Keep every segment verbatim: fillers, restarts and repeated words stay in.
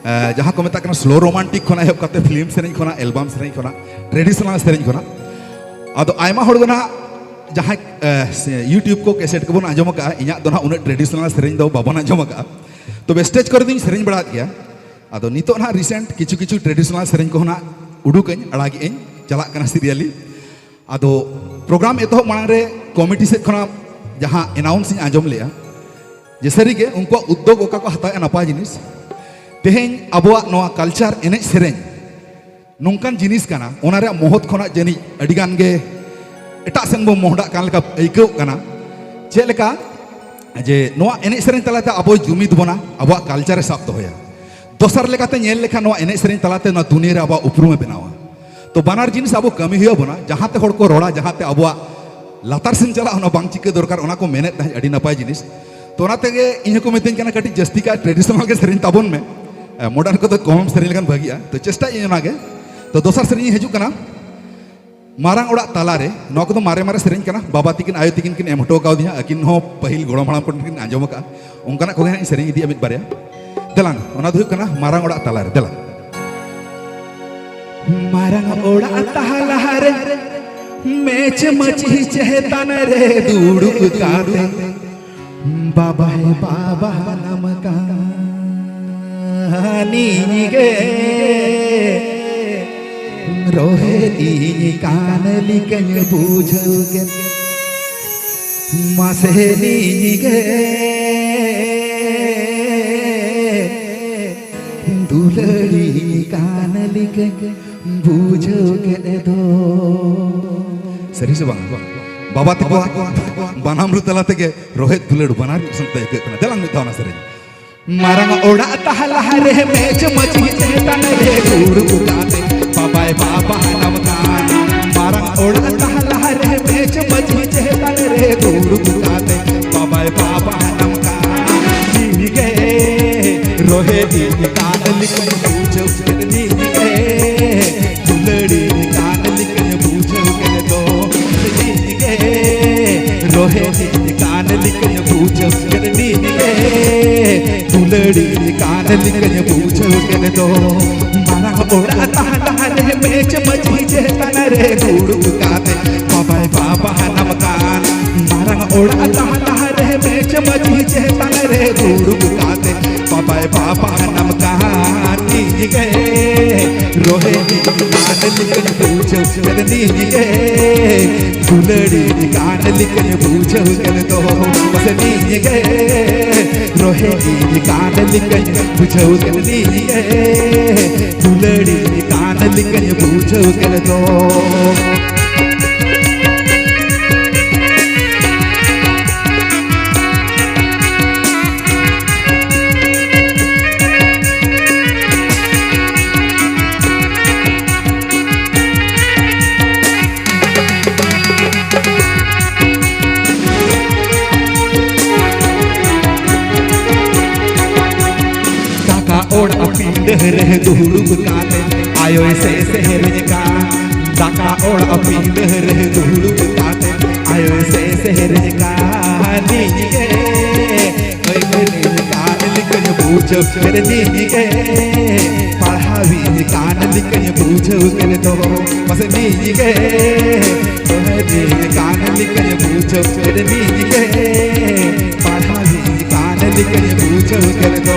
ᱡᱟᱦᱟᱸ ᱠᱚ ᱢᱮᱛᱟᱜ ᱠᱟᱱᱟ ᱥᱞᱳ ᱨᱳᱢᱟᱱᱴᱤᱠ ᱠᱷᱚᱱᱟᱜ ᱮᱦᱚᱵ ᱠᱟᱛᱮ ᱯᱷᱤᱞᱢ ᱥᱮᱨᱮᱧ ᱠᱷᱚᱱᱟᱜ, ᱮᱞᱵᱟᱢ ᱥᱮᱨᱮᱧ ᱠᱷᱚᱱᱟᱜ, ᱴᱨᱮᱰᱤᱥᱚᱱᱟᱞ ᱥᱮᱨᱮᱧ ᱠᱷᱚᱱᱟᱜ᱾ ᱟᱫᱚ ᱟᱭᱢᱟ ᱦᱚᱲ ᱫᱚ ᱱᱟᱦᱟᱜ ᱡᱟᱦᱟᱸᱭ ᱤᱭᱩᱴᱤᱭᱩᱵᱽ ᱠᱚ ᱠᱮᱥᱮᱴ ᱠᱚᱵᱚᱱ ᱟᱸᱡᱚᱢ ᱟᱠᱟᱫᱼᱟ, ᱤᱧᱟᱹᱜ ᱫᱚ ᱱᱟᱦᱟᱜ ᱩᱱᱟᱹᱜ ᱴᱨᱮᱰᱤᱥᱚᱱᱟᱞ ᱥᱮᱨᱮᱧ ᱫᱚ ᱵᱟᱵᱚᱱ ᱟᱸᱡᱚᱢ ᱟᱠᱟᱫᱼᱟ᱾ ᱛᱚᱵᱮ ᱥᱴᱮᱡᱽ ᱠᱚᱨᱮ ᱫᱚᱧ ᱥᱮᱨᱮᱧ ᱵᱟᱲᱟᱜ ᱜᱮᱭᱟ᱾ ᱟᱫᱚ ᱱᱤᱛᱚᱜ ᱱᱟᱦᱟᱜ ᱨᱤᱥᱮᱱᱴ ᱠᱤᱪᱷᱩ ᱠᱤᱪᱷᱩ ᱴᱨᱮᱰᱤᱥᱚᱱᱟᱞ ᱥᱮᱨᱮᱧ ᱠᱚᱦᱚᱸ ᱱᱟᱦᱟᱜ ᱩᱰᱩᱠᱟᱹᱧ, ᱟᱲᱟᱜᱮᱜᱼᱟᱹᱧ, ᱪᱟᱞᱟᱜ ᱠᱟᱱᱟ ᱥᱤᱨᱤᱭᱟᱞᱤ᱾ ᱟᱫᱚ ᱯᱨᱳᱜᱨᱟᱢ ᱮᱛᱚᱦᱚᱵ ᱢᱟᱲᱟᱝ ᱨᱮ ᱠᱚᱢᱤᱴᱤ ᱥᱮᱫ ᱠᱷᱚᱱᱟᱜ ᱡᱟᱦᱟᱸ ᱮᱱᱟᱣᱩᱱᱥ ᱤᱧ ᱟᱸᱡᱚᱢ ᱞᱮᱜᱼᱟ, ᱡᱮ ᱥᱟᱹᱨᱤᱜᱮ ᱩᱱᱠᱩᱣᱟᱜ ᱩᱫᱽᱫᱳᱜᱽ ᱚᱠᱟ ᱠᱚ ᱦᱟᱛᱟᱣᱮᱜᱼᱟ, ᱱᱟᱯᱟᱭ ᱡᱤᱱᱤᱥ᱾ ᱛᱮᱦᱮᱧ ᱟᱵᱚᱣᱟᱜ ᱱᱚᱣᱟ ᱠᱟᱞᱪᱟᱨ, ᱮᱱᱮᱡ ᱥᱮᱨᱮᱧ ᱱᱚᱝᱠᱟᱱ ᱡᱤᱱᱤᱥ ᱠᱟᱱᱟ, ᱚᱱᱟ ᱨᱮᱭᱟᱜ ᱢᱚᱦᱚᱛ ᱠᱷᱚᱱᱟᱜ ᱡᱟᱹᱱᱤᱡ ᱟᱹᱰᱤ ᱜᱟᱱ ᱜᱮ ᱮᱴᱟᱜ ᱥᱮᱱ ᱵᱚᱱ ᱢᱚᱦᱰᱟᱜ ᱠᱟᱱ ᱞᱮᱠᱟ ᱟᱹᱭᱠᱟᱹᱣᱚᱜ ᱠᱟᱱᱟ᱾ ᱪᱮᱫ ᱞᱮᱠᱟ ᱡᱮ ᱱᱚᱣᱟ ᱮᱱᱮᱡ ᱥᱮᱨᱮᱧ ᱛᱟᱞᱟᱛᱮ ᱟᱵᱚᱭ ᱡᱩᱢᱤᱫ ᱵᱚᱱᱟ, ᱟᱵᱚᱣᱟᱜ ᱠᱟᱞᱪᱟᱨ ᱮ ᱥᱟᱵ ᱫᱚᱦᱚᱭᱟ᱾ ᱫᱚᱥᱟᱨ ᱞᱮᱠᱟᱛᱮ ᱧᱮᱞ ᱞᱮᱠᱷᱟᱱ ᱱᱚᱣᱟ ᱮᱱᱮᱡ ᱥᱮᱨᱮᱧ ᱛᱟᱞᱟᱛᱮ ᱱᱚᱣᱟ ᱫᱩᱱᱤᱭᱟᱹ ᱨᱮ ᱟᱵᱚᱣᱟᱜ ᱩᱯᱨᱩᱢ ᱮ ᱵᱮᱱᱟᱣᱟ᱾ ᱛᱚ ᱵᱟᱱᱟᱨ ᱡᱤᱱᱤᱥ ᱟᱵᱚ ᱠᱟᱹᱢᱤ ᱦᱩᱭ ᱟᱵᱚᱱᱟ, ᱡᱟᱦᱟᱸᱛᱮ ᱦᱚᱲ ᱠᱚ ᱨᱚᱲᱟ, ᱡᱟᱦᱟᱸᱛᱮ ᱟᱵᱚᱣᱟᱜ ᱞᱟᱛᱟᱨ ᱥᱮᱱ ᱪᱟᱞᱟᱜ, ᱚᱱᱟ ᱵᱟᱝ ᱪᱤᱠᱟᱹ ᱫᱚᱨᱠᱟᱨ, ᱚᱱᱟ ᱠᱚ ᱢᱮᱱᱮᱫ ᱛᱟᱦᱮᱸᱫ, ᱟᱹᱰᱤ ᱱᱟᱯᱟᱭ ᱡᱤᱱᱤᱥ᱾ ᱛᱚ ᱚᱱᱟ ᱛᱮᱜᱮ ᱤᱧ ᱦᱚᱸᱠᱚ ᱢᱤᱛᱟᱹᱧ ᱠᱟᱱᱟ, "ᱠᱟᱹᱴᱤᱡ ᱡᱟᱹᱥᱛᱤ ᱠᱟᱭ ᱴᱨᱮᱰᱤᱥᱚᱱᱟᱞ ᱜᱮ ᱥᱮᱨᱮᱧ ᱛᱟᱵᱚᱱ ᱢᱮ, ᱢᱚᱰᱟᱨᱱ ᱠᱚᱫᱚ ᱠᱚᱢ ᱥᱮᱨᱮᱧ ᱞᱮᱠᱷᱟᱱ ᱵᱷᱟᱹᱜᱤᱜᱼᱟ᱾" ᱛᱚ ᱪᱮᱥᱴᱟᱭᱟᱹᱧ ᱚᱱᱟᱜᱮ᱾ ᱛᱚ ᱫᱚᱥᱟᱨ ᱥᱮᱨᱮᱧ ᱤᱧ ᱦᱤᱡᱩᱜ ᱠᱟᱱᱟ, ᱢᱟᱨᱟᱝ ᱚᱲᱟᱜ ᱛᱟᱞᱟᱨᱮ᱾ ᱱᱚᱣᱟ ᱠᱚᱫᱚ ᱢᱟᱨᱮ ᱢᱟᱨᱮ ᱥᱮᱨᱮᱧ ᱠᱟᱱᱟ, ᱵᱟᱵᱟ ᱛᱤᱠᱤᱱ, ᱟᱭᱳ ᱛᱤᱠᱤᱱ ᱠᱤᱱ ᱮᱢ ᱦᱚᱴᱚ ᱠᱟᱣᱫᱤᱧᱟ, ᱟᱹᱠᱤᱱ ᱦᱚᱸ ᱯᱟᱹᱦᱤᱞ ᱜᱚᱲᱚᱢ ᱦᱟᱲᱟᱢ ᱠᱚᱴᱷᱮᱱ ᱠᱤᱱ ᱟᱸᱡᱚᱢ ᱟᱠᱟᱫᱼᱟ᱾ ᱚᱱᱠᱟᱱᱟᱜ ᱠᱚᱜᱮ ᱦᱟᱸᱜ ᱤᱧ ᱥᱮᱨᱮᱧ ᱤᱫᱤᱭᱟ ᱢᱤᱫ ᱵᱟᱨᱭᱟ᱾ ᱫᱮᱞᱟᱝ, ᱚᱱᱟ ᱫᱚ ᱦᱩᱭᱩᱜ ᱠᱟᱱᱟ ᱢᱟᱨᱟᱝ ᱚᱲᱟᱜ ᱛᱟᱞᱟᱨᱮ᱾ ᱫᱮᱞᱟᱝ᱾ ᱢᱟᱨᱟᱝ ᱚᱲᱟᱜ ᱛᱟᱞᱟᱨᱮ ᱢᱮᱪ ᱢᱟᱹᱪᱤ ᱪᱮᱛᱟᱱ ᱨᱮ ᱫᱩᱲᱩᱵ ᱠᱟᱛᱮ ᱵᱟᱵᱟᱭ ᱵᱟᱵᱟᱱᱟᱢ ᱠᱟᱹᱦᱱᱤ ᱜᱮ ᱨᱚᱦᱮᱫᱤᱧ ᱠᱟᱱ ᱞᱮᱠᱟᱧ ᱵᱩᱡᱷᱟᱹᱣ ᱠᱮᱫ᱾ ᱢᱟᱥᱮ ᱱᱤᱧ ᱜᱮ ᱫᱩᱞᱟᱹᱲᱤᱧ ᱠᱟᱱ ᱞᱮᱠᱟᱧ ᱵᱩᱡᱷᱟᱹᱣ ᱠᱮᱫ ᱫᱚ᱾ ᱥᱟᱹᱨᱤ ᱥᱮ ᱵᱟᱝ? ᱵᱟᱵᱟ ᱛᱟᱠᱚᱣᱟᱜ ᱵᱟᱱᱟᱢ ᱨᱩ ᱛᱟᱞᱟ ᱛᱮᱜᱮ ᱨᱚᱦᱮᱫ ᱫᱩᱞᱟᱹᱲ ᱵᱟᱱᱟᱨ ᱢᱤᱫ ᱥᱟᱶᱛᱮ ᱟᱹᱭᱠᱟᱹᱜ ᱠᱟᱱᱟ᱾ ᱫᱮᱞᱟᱝ ᱢᱤᱫ ᱫᱷᱟᱣ ᱚᱱᱟ ᱥᱮᱨᱮᱧ᱾ ᱢᱟᱨᱟᱝ ᱚᱲᱟᱜ ᱛᱟᱦᱞᱟ ᱨᱮ ᱢᱮᱪ ᱢᱟᱹᱪᱤ ᱪᱮᱛᱟᱱ ᱨᱮ ᱫᱩᱲᱩᱵ ᱠᱟᱛᱮ ᱵᱟᱵᱟᱭ ᱵᱟᱵᱟᱱᱟᱢ ᱠᱟᱱ᱾ ᱢᱟᱨᱟᱝ ᱚᱲᱟᱜ ᱛᱟᱦᱞᱟ ᱨᱮ ᱢᱮᱪ ᱢᱟᱹᱪᱤ ᱪᱮᱛᱟᱱ ᱨᱮ ᱫᱩᱲᱩᱵ ᱠᱟᱛᱮ ᱵᱟᱵᱟᱭ ᱵᱟᱵᱟᱱᱟᱢ ᱠᱟᱱ᱾ ᱤᱧ ᱜᱮ ᱨᱚᱦᱮᱫᱤᱧ ᱠᱟᱱ ᱞᱮᱠᱟᱧ ᱵᱩᱡᱷᱟᱹᱣ ᱠᱮᱫ᱾ ᱤᱧ ᱜᱮ ᱫᱩᱞᱟᱹᱲᱤᱧ ᱠᱟᱱ ᱞᱮᱠᱟᱧ ᱵᱩᱡᱷᱟᱹᱣ ᱠᱮᱫ ᱫᱚ᱾ ᱤᱧ ᱜᱮ ᱨᱚᱦᱮᱫᱤᱧ ᱠᱟᱱ ᱞᱮᱠᱟᱧ ᱵᱩᱡᱷᱟᱹᱣ ᱠᱮᱫ ᱱᱤᱧ ᱜᱮ, ᱫᱩᱞᱟᱹᱲᱤ ᱠᱟᱱ ᱞᱮᱠᱟᱧ ᱵᱩᱡᱷᱟᱹᱣ ᱠᱮᱫ ᱫᱚ᱾ ᱢᱟᱨᱟᱝ ᱚᱲᱟᱜ ᱛᱟᱦᱮᱱᱟ ᱨᱮ ᱢᱮᱪ ᱢᱟᱹᱡᱷᱤ ᱪᱮᱛᱟᱱ ᱨᱮ ᱫᱩᱲᱩᱵ ᱠᱟᱛᱮ ᱵᱟᱵᱟᱭ ᱵᱟᱵᱟ ᱦᱟᱱᱟᱢ ᱠᱟᱱ᱾ ᱢᱟᱨᱟᱝ ᱚᱲᱟᱜ ᱛᱟᱦᱮᱱᱟ ᱨᱮ ᱢᱮᱪ ᱢᱟᱹᱡᱷᱤ ᱪᱮᱛᱟᱱ ᱨᱮ ᱫᱩᱲᱩᱵ ᱠᱟᱛᱮ ᱵᱟᱵᱟᱭ ᱵᱟᱵᱟ ᱦᱟᱱᱟᱢ ᱠᱟᱱ ᱱᱤᱧ ᱜᱮ᱾ ᱨᱚᱦᱮ ᱱᱤᱧ ᱠᱟᱱ ᱞᱮᱠᱟᱧ ᱵᱩᱡᱷᱟᱹᱣ ᱠᱮᱫ ᱱᱤᱧ ᱜᱮ, ᱫᱩᱞᱟᱹᱲᱤ ᱠᱟᱱ ᱞᱮᱠᱟᱧ ᱵᱩᱡᱷᱟᱹᱣ ᱠᱮᱫ ᱫᱚ᱾ ᱢᱟᱥᱮ ᱱᱤᱧ ᱜᱮ, ᱨᱚᱦᱮ ᱱᱤᱧ ᱠᱟᱱ ᱞᱮᱠᱟᱧ ᱵᱩᱡᱷᱟᱹᱣ ᱠᱮᱫ ᱱᱤᱧ ᱜᱮ, ᱫᱩᱞᱟᱹᱲᱤ ᱠᱟᱱ ᱞᱮᱠᱟᱧ ᱵᱩᱡᱷᱟᱹᱣ ᱠᱮᱫ ᱫᱚ᱾ ᱫᱟᱠᱟ ᱚᱲᱟᱜ ᱯᱤᱸᱰᱟᱹ ᱨᱮ ᱫᱩᱲᱩᱵ ᱠᱟᱛᱮ ᱟᱭᱳᱭ ᱥᱮ ᱥᱮᱨᱮᱧ ᱠᱟᱱ᱾ ᱫᱟᱠᱟ ᱚᱲᱟᱜ ᱯᱤᱸᱰᱟᱹ ᱨᱮ ᱫᱩᱲᱩᱵ ᱠᱟᱛᱮ ᱟᱭᱳᱭ ᱥᱮ ᱥᱮᱨᱮᱧ ᱠᱟᱱ᱾ ᱱᱤᱧ ᱜᱮ ᱟᱹᱭ ᱟᱹᱭ ᱠᱟᱱ ᱞᱮᱠᱟᱧ ᱵᱩᱡᱷᱟᱹᱣ ᱠᱮᱫ ᱱᱤᱧ ᱜᱮ, ᱯᱟᱲᱦᱟᱣᱤᱧ ᱠᱟᱱ ᱞᱮᱠᱟᱧ ᱵᱩᱡᱷᱟᱹᱣ ᱠᱮᱫ ᱫᱚ᱾ ᱢᱟᱥᱮ ᱱᱤᱧ ᱜᱮ, ᱯᱟᱲᱦᱟᱣᱤᱧ ᱠᱟᱱ ᱞᱮᱠᱟᱧ ᱵᱩᱡᱷᱟᱹᱣ ᱠᱮᱫ ᱱᱤᱧ ᱜᱮ, ᱯᱟᱲᱦᱟᱣᱤᱧ ᱠᱟᱱ ᱞᱮᱠᱟᱧ ᱵᱩᱡᱷᱟᱹᱣ ᱠᱮᱫ ᱫᱚ᱾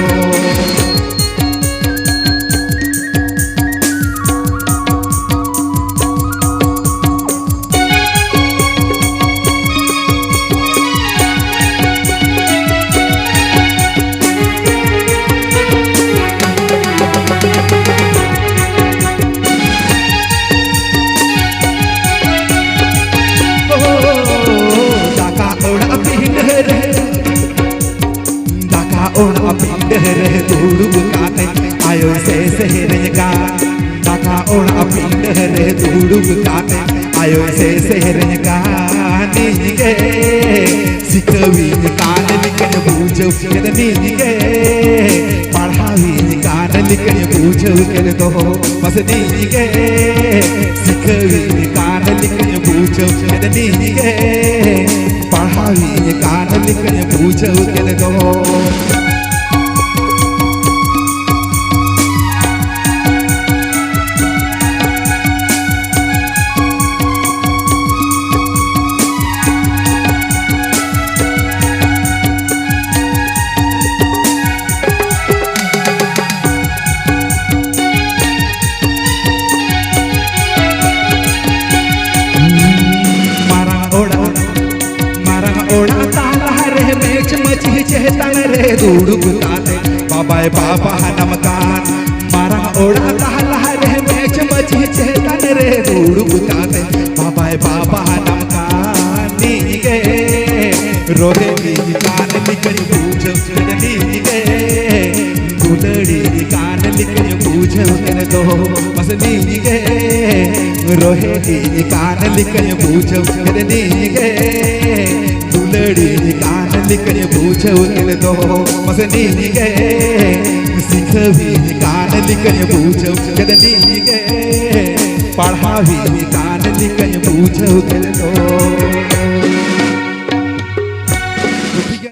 ᱫᱟᱠᱟ ᱚᱲᱟᱜ ᱯᱤᱸᱰᱟᱹ ᱨᱮ, ᱫᱟᱠᱟ ᱚᱲᱟᱜ ᱯᱤᱸᱰᱟᱹ ᱨᱮ ᱫᱩᱲᱩᱵ ᱠᱟᱛᱮ ᱟᱭᱳᱭ ᱥᱮ ᱥᱮᱨᱮᱧ ᱠᱟᱱ᱾ ᱫᱟᱠᱟ ᱚᱲᱟᱜ ᱯᱤᱸᱰᱟᱹ ᱨᱮ ᱫᱩᱲᱩᱵ ᱠᱟᱛᱮ ᱟᱭᱳᱭ ᱥᱮ ᱥᱮᱨᱮᱧ ᱠᱟᱱ᱾ ᱱᱤᱧ ᱜᱮ ᱥᱤᱠᱷᱟᱹᱣᱤᱧ ᱠᱟᱱ ᱞᱮᱠᱟᱧ ᱵᱩᱡᱷᱟᱹᱣ ᱠᱮᱫ ᱱᱤᱧ ᱜᱮ, ᱯᱟᱲᱦᱟᱣᱤᱧ ᱠᱟᱱ ᱞᱮᱠᱟᱧ ᱵᱩᱡᱷᱟᱹᱣ ᱠᱮᱫ ᱫᱚ᱾ ᱢᱟᱥᱮ ᱱᱤᱧ ᱜᱮ ᱥᱤᱠᱷᱟᱹᱣᱤᱧ ᱠᱟᱱ ᱞᱮᱠᱟᱧ ᱵᱩᱡᱷᱟᱹᱣ ᱠᱮᱫ ᱱᱤᱧ ᱜᱮ, ᱯᱟᱲᱦᱟᱣᱤᱧ ᱠᱟᱱ ᱞᱮᱠᱟᱧ ᱵᱩᱡᱷᱟᱹᱣ ᱠᱮᱫ ᱫᱚ᱾ ᱢᱟᱨᱟᱝ ᱚᱲᱟᱜ, ᱢᱟᱨᱟᱝ ᱚᱲᱟᱜ ᱛᱟᱞᱟ ᱨᱮ ᱢᱮᱪ ᱢᱟᱹᱪᱤ ᱪᱮᱛᱟᱱ ᱨᱮ ᱫᱩᱲᱩᱵ ᱠᱟᱛᱮ ᱵᱟᱵᱟᱭ ᱵᱟᱵᱟ ᱦᱟᱱᱟᱢ ᱠᱟᱱ᱾ ᱢᱟᱨᱟᱝ ᱚᱲᱟᱜ ᱛᱟᱞᱟ ᱨᱮ ᱢᱮᱪ ᱢᱟᱹᱪᱤ ᱪᱮᱛᱟᱱ ᱨᱮ ᱫᱩᱲᱩᱵ ᱠᱟᱛᱮ ᱵᱟᱵᱟᱭ ᱵᱟᱵᱟ ᱦᱟᱱᱟᱢ ᱠᱟᱱ᱾ ᱱᱤᱧ ᱜᱮ ᱨᱚᱦᱮ ᱱᱤᱧ ᱠᱟᱱ ᱞᱮᱠᱟᱧ ᱵᱩᱡᱷᱟᱹᱣ ᱠᱮᱫ ᱱᱤᱧ ᱜᱮ᱾ ᱫᱩᱞᱟᱹᱲᱤ ᱠᱟᱱ ᱞᱮᱠᱟᱧ ᱵᱩᱡᱷᱟᱹᱣ ᱠᱮᱫ ᱫᱚ᱾ ᱢᱟᱥᱮ ᱱᱤᱧ ᱜᱮ ᱨᱚᱦᱮ ᱤᱧ ᱠᱟᱱ ᱞᱮᱠᱟᱧ ᱵᱩᱡᱷᱟᱹᱣ ᱠᱮᱫ ᱱᱤᱧ ᱜᱮ᱾ ᱫᱩᱞᱟᱹᱲᱤ ᱠᱟᱱ ᱞᱮᱠᱟᱧ ᱵᱩᱡᱷᱟᱹᱣ ᱠᱮᱫ ᱫᱚ᱾ ᱢᱟᱥᱮ ᱱᱤᱧ ᱜᱮ ᱥᱤᱠᱷᱟᱹᱣᱤᱧ ᱠᱟᱱ ᱞᱮᱠᱟᱧ ᱵᱩᱡᱷᱟᱹᱣ ᱠᱮᱫ ᱱᱤᱧ ᱜᱮ᱾ ᱯᱟᱲᱦᱟᱣᱤᱧ ᱠᱟᱱ ᱞᱮᱠᱟᱧ ᱵᱩᱡᱷᱟᱹᱣ ᱠᱮᱫ ᱫᱚ᱾